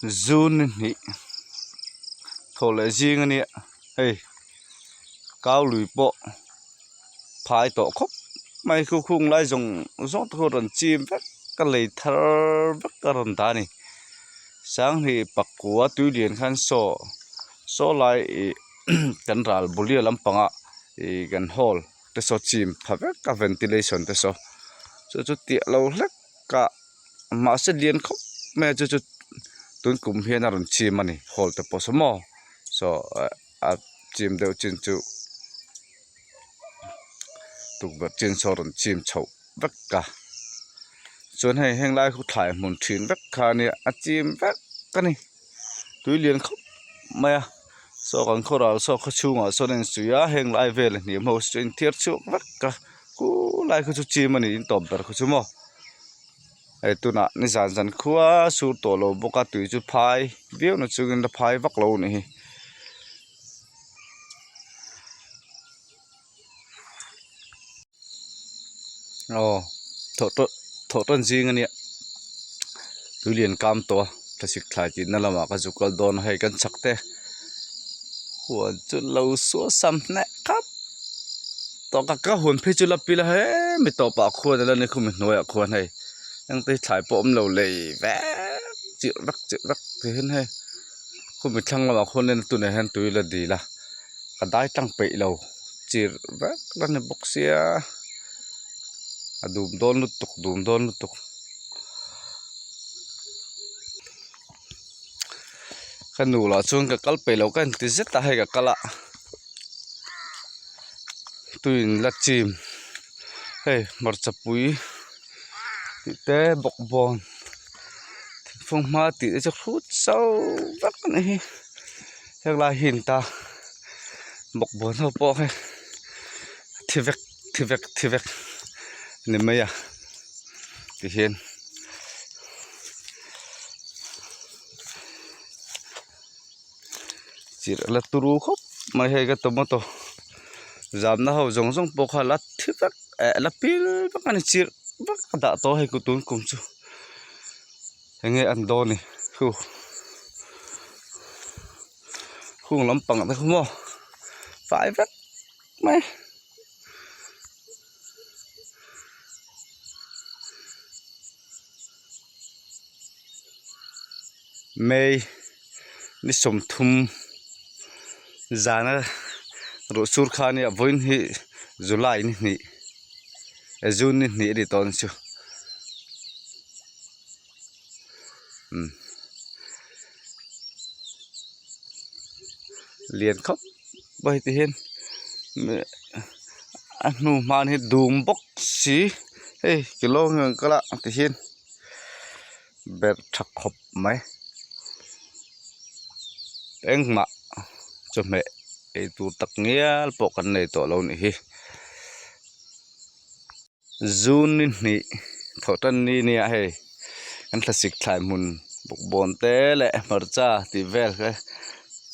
June ni hnih thawh leh zing a nia hei kau lui pawh phai tawh khawp mai khu khung lai zawng zawng te khu rawn chim vek a lei thar vek a rawn dah a ni sanghnih pakua tui lian khan saw saw lai ih kan ral bulia lampangah ih kan hall te saw chim pha vek a ventilation te saw chu chu tiah lo hlek a. Mahse lian khawp mai a chu chu tun kum hian a rawn chim a ni hall te pawh saw maw saw a chim deuh chin chu tukverh chin saw a rawn chim chhoh vek a chuan hei heng lai khu thlai hmun thin vek kha a nia a chim vek a ni tui lian khawp mai a saw kan khaw ral saw khaw chhungah sawn a insuih a heng lai vel a hniam ho chu a inthiar chhuak vek a khulai khu chu chim a ni in tawp ber khu chu maw. Hei tunah ni zan zan khua sur tawh lo bawk a tui chu phai viau na chungin la phai vak lo a nih hi. Aw thawh tawn thawh tawn zing a nia tui lian kam tawh a thlasik thlai tih na lamah ka zuk kal dawn a hei kan chak te huan chu lo suah sam hneh khap tawh ka ka huan phei chu la pil a hemi tawpah khuan alo ni khumi hnuaiah khuan hei engte hi thlai pawh a awm lo lei vek chirh vek chirh vek ti hian hei khumi thlang lamah khuan en tunah hian tui la dil a ka dai tlang peih lo chirh vek a ni bawk sia a dum dawn lutuk dum dawn lutuk. Ka nu lah chuan ka kal peih lo ka inti zet a hei ka kal a tuiin la chim hei hmarcha pui tih te bawkbawn thingfanghma tih te chu hrut chau vek a nih hi heng lai hi an ta bawkbawn ho pawh hei thi vek thi vek thi vek a ni mai a tihian. Chirh la turu khawp mai hei ka tomato zamna ho zawng zawng pawh kha la thi vek eh la pil vek a ni chirh vek a dah tawh hei ku tun kum chu enge an dawn ni hu hung lampang te kha maw fai vek mai. May ni sawmthum zana ruh sur kha ania vawiin hi July ni hnih eh June ni hnih a ni tawh ang chu umm lian khawp mai ti hian a hnu hman hi dum bawk si hei kilo ang kal a ti hian. Berh tha khawp mai engmah chawhmeh ei tur tak ngial pawh kan nei tawh lo nih hi June ni hnih thawh tan ni nia hei kan thlasik thlai hmun bawkbawn te leh hmarcha tih vel kha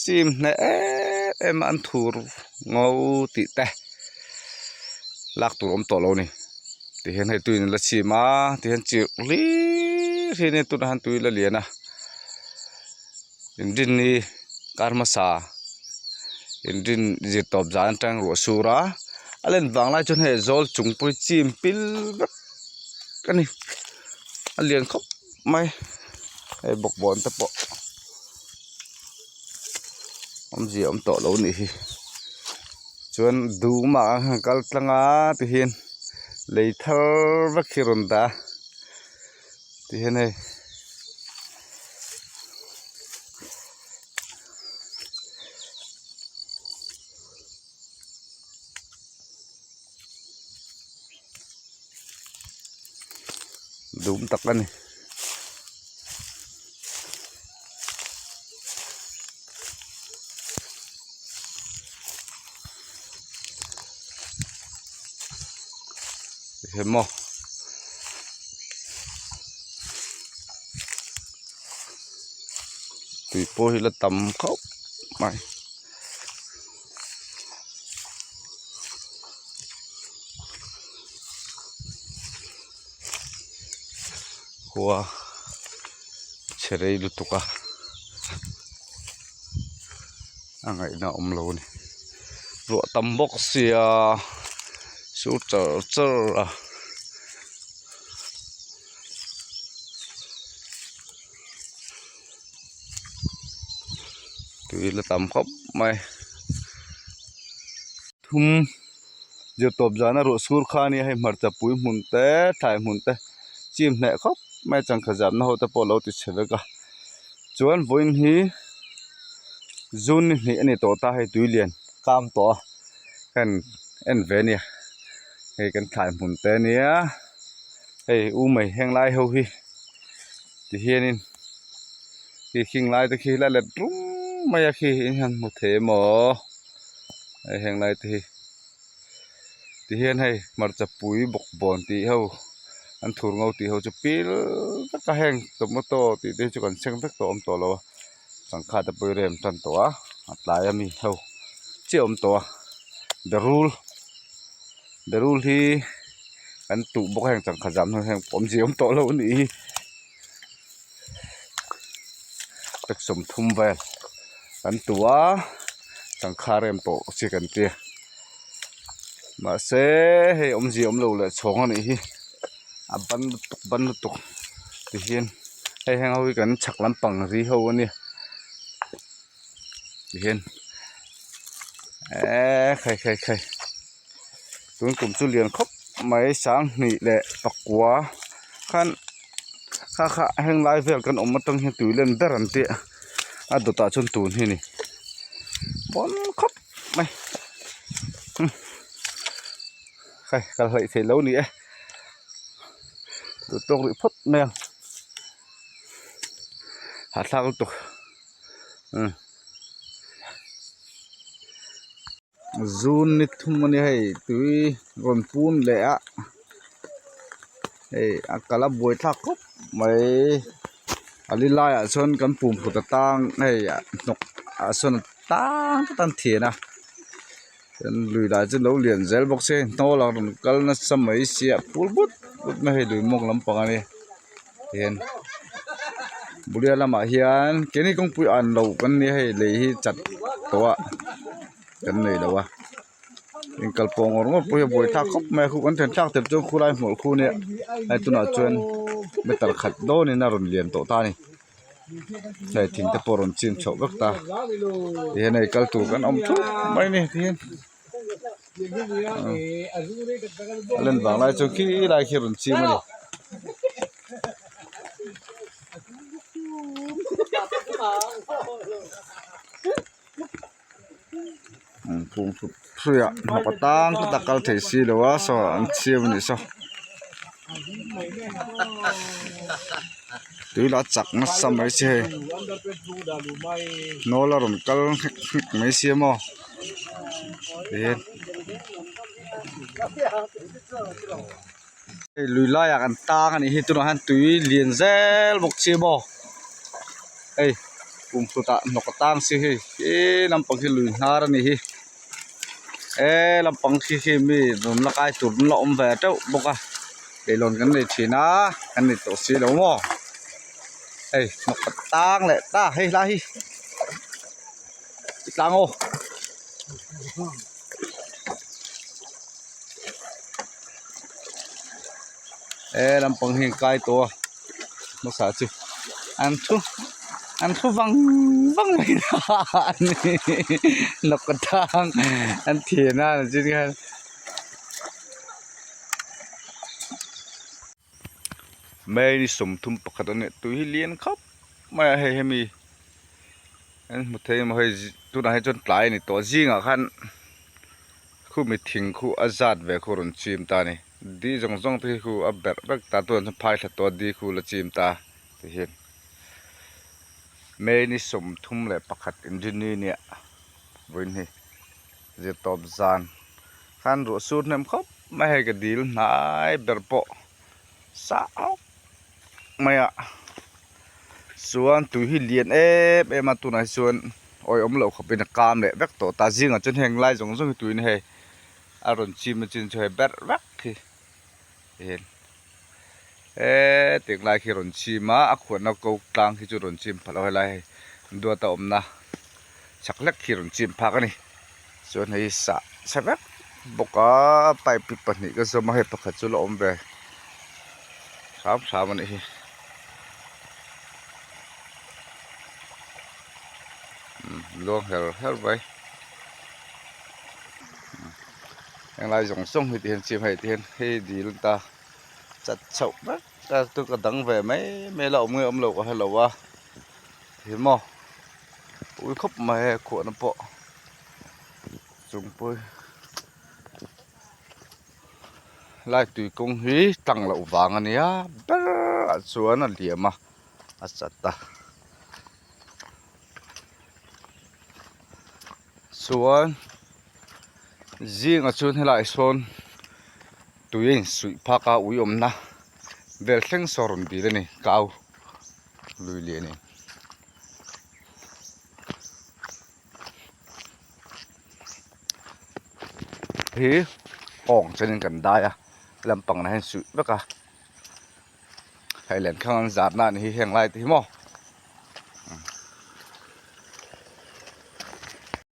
chim hneh em em a an thur ngo tih te lak tur awm tawh lo a ni. Tihian hei tuiin la chim a tihian chirh hlir hi ania tunah hian tui la lian a inrinni kar hmasa inrin zir tawp zan atang ruah sur a a len vang lai chuan hei zawl chung pawh hi chim pil vek a ni a lian khawp mai hei bawkbawn te pawh awmzia awm tawh lo a nih hi chuan dum ah a kal tlang a tihian lei thar vek hi a rawn dah a tihian hei dum tak a ni. He maw tui pawh hi la tam khawp mai. Khua chhe rei lutuk a. A ngaihna a awm lo a ni. Ruah tam bawk sia sur char char a. Tui la tam khawp mai. Thum zirtawp zana ruah sur kha a nia hei hmarcha pui hmun te thlai hmun te chim hneh khawp mai a changkha zamna ho te pawh a lo ti chhe vek a chuan vawiin hi zun ni hnih a ni tawh ta hei tui lian kam tawh a heng en ve a nia hei kan thlai hmun te a nia hei u mai heng lai ho hi ti hianin khi khing lai te khi la let rum mai a khi in han hmu thei emaw hei heng lai te hi ti hian hei hmarcha pui bawk bawn tih ho an thur ngo tih ho chu pil vek a heng tomato tih te hi chu kan seng vek tawh a awm tawh lo a sangha te pawh hi rem tan tawh a a tlai ami ho chiah a awm tawh a berul berul hi kan tuh bawk a heng changkha zam hnu hian awmzia awm tawh lo a nih hi pack sawmthum vel kan tuh a sangha rem tawh chi kan tia mahse hei awmzia awm lo leh chhawng a nih hi a ban lutuk ban lutuk ti hian hei heng ho hi kan chhak lampang ri ho a nia ti hian eee khai khai khai tun kum chu lian khawp mai sanghnih leh pakua khan kha kha heng lai vel kan awm atang hian tui len ber an tih a dawtah chuan tun hi a ni bawn khawp mai hei kal hleih theih lo a ni e duh tawk rih phawt mai ang hahthlak lutuk umm. Zun ni thum a nia hei tui rawn pun leh a hei a kal a buai thlak khawp mai a li laiah chuan kan pum phut atang hei hnawk ah sawn tang tlat a an thian a chuan lui lah chu lo lian zel bawk se hnawl a rawn kal nasa mai sia phul but but mai hei lui mawng lampang a nia tihian bulia lamah hian keini kawngpui an lo kan nia hei lei hi chat tawh a kan nei lo a inkal pawh ngawr ngawr pawh hi a buai thlak khawp mai a khu kan then thlak tel chuan khulai hmawlh khu nia hei tunah chuan meter khat dawnin a rawn lian tawh ta a ni hei thing te pawh a rawn chim chhoh vek ta tihian hei kal tur kan awm thup mai a ni tihian. A len vang lai chu khi lai khi rawn chim a ni. Phung thut thut a hnawk atang tlat a kal thei si lo a saw an chim a nih saw. Tui lah chak nasa mai si hei nawl a rawn kal nghek nghek mai sia maw tihian hei lui laiah kan tang a nih hi tunah hian tui lian zel bawk si maw hei kum hlutah hnawk a tang si hei he lampang hi lui hnar a nih hi he lampang khi khi mi rawn la kai tur an la awm ve teuh bawk a leihlawn kan nei thin a kan nei tawh si lo maw hei hnawk a tang leh ta hei lai hi tlang aw he lampang hi an kai tawh a hmasa chu an thu an thu vang vang mai a ni hnawk atang an thian a chin khan. May ni sawmthum pakhat a nih tui hi lian khawp mai a hei hemi an hmu thei emaw hei tunah hi chuan tlai a ni tawh zingah khan khumi thing khu a zat ve khu a rawn chim ta a ni di zawng zawng te hi khu a berh vek ta tunah chuan phai thla tawh a di khu la chim ta ti hian May ni sawmthum leh pakhat inrinni nia vawiin hi zirtawp zan khan ruah sur hnem khawp mai hei ka dil hnai ber pawh sah mai a chuan tui hi lian em em a tunah hi chuan awihawm loh khawpin a kam leh vek tawh ta zingah chuan heng lai zawng zawng hi tuiin hei a rawn chim a chin chu hei berh vek hi tihian hetiang lai khi rawn chim a a khuahna ko tlang khi chu rawn chim pha lo helai hei duata awmna. Chhak hlek khi rawn chim phak a ni. Chuan hei sah chhe vek bawk a pipe hi pahnih ka zawm a hei pakhat chu la awm ve hram hram a nih hi. Umm luang her her mai henglai zawng zawng hi tihian chim hei tihian hei dil a ni ta chat chhoh vek a chu ka dang ve mai mai la awm nge awm lo ka hre lo a ti maw. Ui khawp mai a khuahna pawh chungpui lai tui kawng hi tlang loh vang a nia ber ah chuan a liam a a chat a chuan zingah chuan helaiah sawn tui a insuih phak a ui awmna vel thleng sawn a rawn dil a ni kau lui lian in. Hi awng chuanin kan dai a lampang ah hian suih vek a hei lenkhang an zar na a ni hi heng lai te hi maw.